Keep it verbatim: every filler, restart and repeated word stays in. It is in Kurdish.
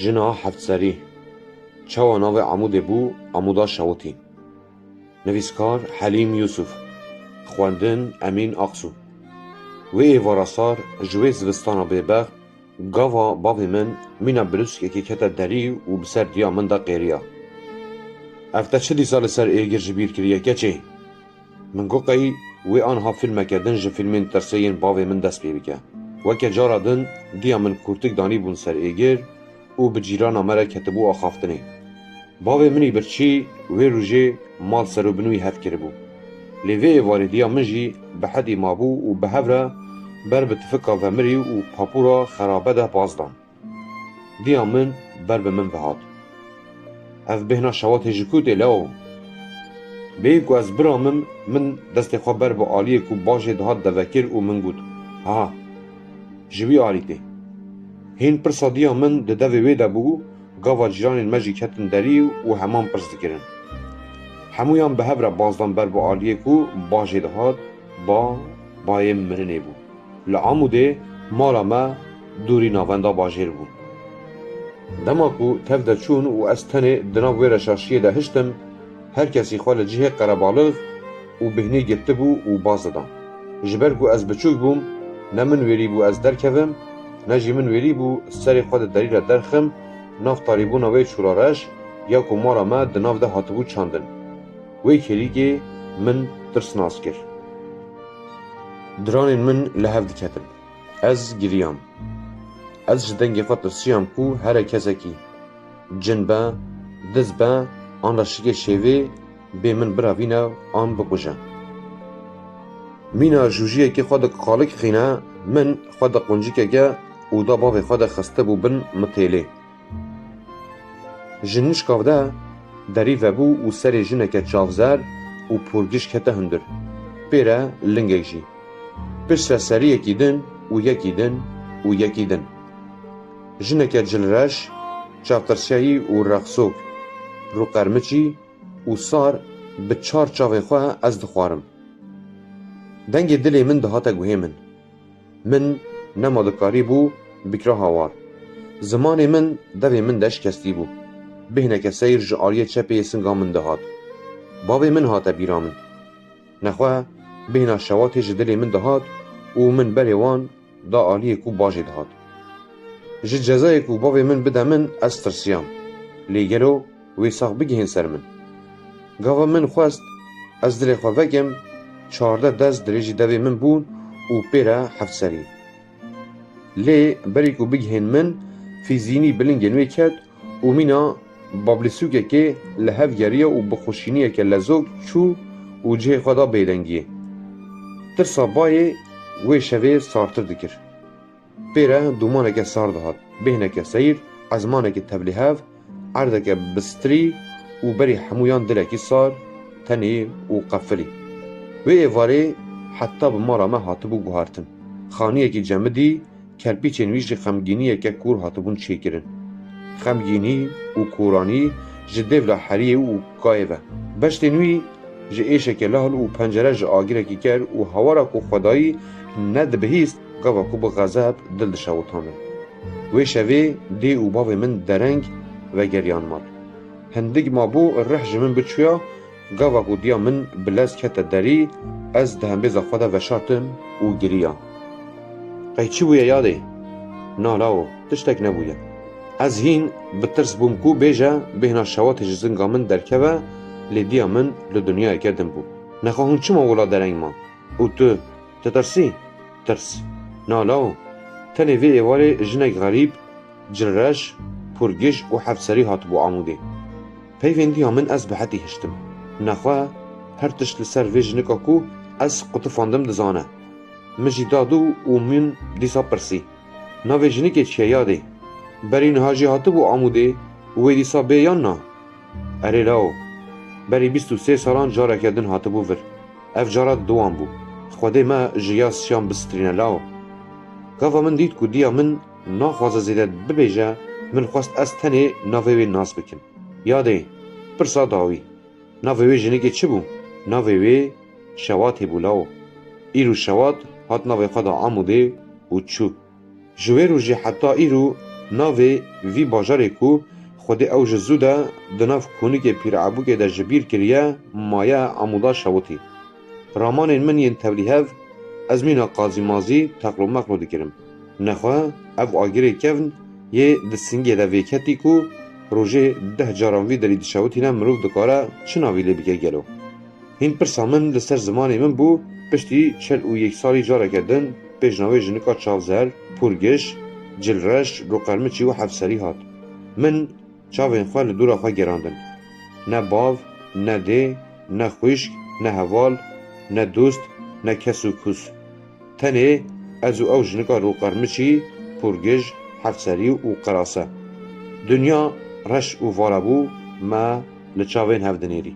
Jina heft serî. Çawa navê Amûdê bû Amûda Şewitî? Nivîskar Helîm Yûsuf. Xwendin Emîn Aksu. Wê êvara sar ji wê zivistana bêbext gava bavê min mîna bilûskekê kete derî û bi ser diya min de qêriya. Ev te çi dîsa li ser êgir ji bîr kiriye keçê? Min got qey wê anha fîlmeke din ji fîlmên tirsê yên bavê min dest pê bike. Weke cara din diya min kûrtik danîbûn ser êgir û bi cîrana me re ketibû axaftinê. Bavê min î birçî wê rojê mal ser û bin wî hev kiribû. Lê vê êvarê diya min jî bi hedî mabû û bi hev re ber bi tifika vemirî û papûra xerabe de baz dan. Diya min ber bi min ve hat. Ev bêhna Şewatê ji ku tê lewo? Bêyî ku ez biramim, min destê xwe ber bi aliyê ku bajê dihat de vekir û min got, ha, ji wî alî tê. Hîn pirsa diya min di devê wê de bû, gava cîranên me jî ketin derî û heman pirs dikirin. Hemûyan bi hev re baz dan ber bi aliyê ku bajê dihat, ba, bayê mirinê bû. Li Amûdê mala me dûrî navenda bajêr bû. Dema ku tev de çûn û ez tenê di nav wê reşaşiyê de hiştim, her kesî xwe li cihê qerebalix û bêhnî girtibû û baz didan. Ji ber ku ez biçûk bûm, ne min wêrî bû ez derkevim, ne jî min wêrî bû serê xwe di derî re derxim, nav tarîbûna wê çûrareş ya ku mala me di nav de hatibû çandin. Wê kêlîkê min tirs nas kir. Diranên min li hev diketin. Ez giriyam. Ez ji dengê xwe tirsiyam ku here kesekî, cin be, diz be, an re şikê şêvê bê min birevîne an bikuje. Mîna jûjiyekê xwe di qalik xîne, min xwe di quncikeke û da bavê xwe de xistibû bin mitêlê. Ji nişkav de derî vebû û serê jineke çavzer û pûrgiş kete hundir. Pê re lingek jî. Pişt re seriyekî din û yekî din û yekî din. Jineke cilreş, çavtirsiyayî û rexsok, rûqermiçî û sar bi çar çavên xwe ez dixwarim. Dengê dilê min dihate guhê min. Min nema dikarîbû bikira hawar. Zimanê min devê min de şikestî bû. Bêhneke seyr ji aliyê çepê yê singa min dihat. Bavê min hate bîra min. Nexwe bêhna Şewatê ji dilê min dihat û min berê wan da aliyê ku bajê dihat. Ji cezayê ku bavê min bide min ez tirsiyam. Lê gelo wê sax bigihên ser min? Gava min xwest ez dilê xwe vekim, çardeh dest dirêjî devê min bûn û pê re heft serî. Lê berî ku bigihên min, fîzînî bi lingên wê ket û mîna bablîsûkekê li hev geriya û bi xweşîniyeke lezok çû û cihê xwe da bêdengiyê. Tirsa bayê wê şevê sartir dikir. Pê re dûmaneke sar dihat, bêhneke seyr, ezmaneke tevlîhev, erdeke bi strî û berî hemûyan dilekî sar, tenê û qefilî. Wê êvarê heta bi mala me hatibû guhartin. Xaniyekî cemidî, kerpîçên wî jî xemgîniyeke kûr hatibûn çêkirin. Xemgînî û kûranî ji dêvla heriyê û kayê ve. Beştên wî ji êşeke lahl û pencere ji agirekî ker û hawara ku xwedayî nedibihîst, gava ku bi xezeb dil dişewitandin. Wê şevê dê û bavê min dereng vegeriyan mal. Hindik mabû rih ji min biçûya, gava ku diya min bi lez kete derî, ez di hembêza xwe de veşartim û giriya. Qey çi bûye yadê? Na lawo, tiştek nebûye. Ez hîn bi tirs bûm ku bêje bêhna Şewatê ji singa min derkeve, lê diya min li dinyayeke din bû. Nexwe hûn çima wila dereng man? Û tu, tu tirsî? Tirs. Na lawo. Tenê vê êvarê jinek xerîb, cilreş, pûrgiş û hevserî hatibû Amûdê. Peyvên diya min ez bi hetî hiştim. Nexwe her tişt li ser vê jinika ku ez qutifandim dizane. Min jî da dû û min dîsa pirsî. Navê jinikê çi ye yadê? Berî niha jî hatibû Amûdê û wê dîsa bê yan na? Erê lawo. Berî bîst û sê salan careke din hatibû vir. Ev cara diwan bû. Xwedê me ji ya siyan bistrîne lawo. Gava min dît ku diya min naxwaze zêde bibêje, min xwest ez tenê navê wê nas bikim. Yadê, pirsa dawî. Navê wê jinikê çi bû? Navê wê Şewatê bû lawo. Îro Şewat hat navê xwe da Amûdê û çû. Ji wê rojê heta îro Navê vî bajarê ku Xwedê ew ji zû de di nav konikê pîrebûkê de ji bîr kiriye, maye Amûda Şewitî. Ramanên min yên tevlîhev, ez mîna qazîmazî teqlomeqlo dikirim. Nexwe ev agirê kevn yê di singê de vêketî ku rojê deh caran vî derî dişewitîne, mirov dikare çi navî lê bike gelo? Hîn pirsa min li ser zimanê min bû, piştî çil û yek salî careke din pêşnawê jinika çavzer, pûrgiş, cilreş, rûqermiçî û hefserî hat. Min çavên xwe li dûra xwe gerandin. Ne bav, ne dê, ne xwişk, ne heval, ne dost, ne kes û kus. Tenê ez û ew jinika rûqermiçî, pûrgij, hefserî û qerase. Dinya reş û vala bû, me li çavên hev dinêrî.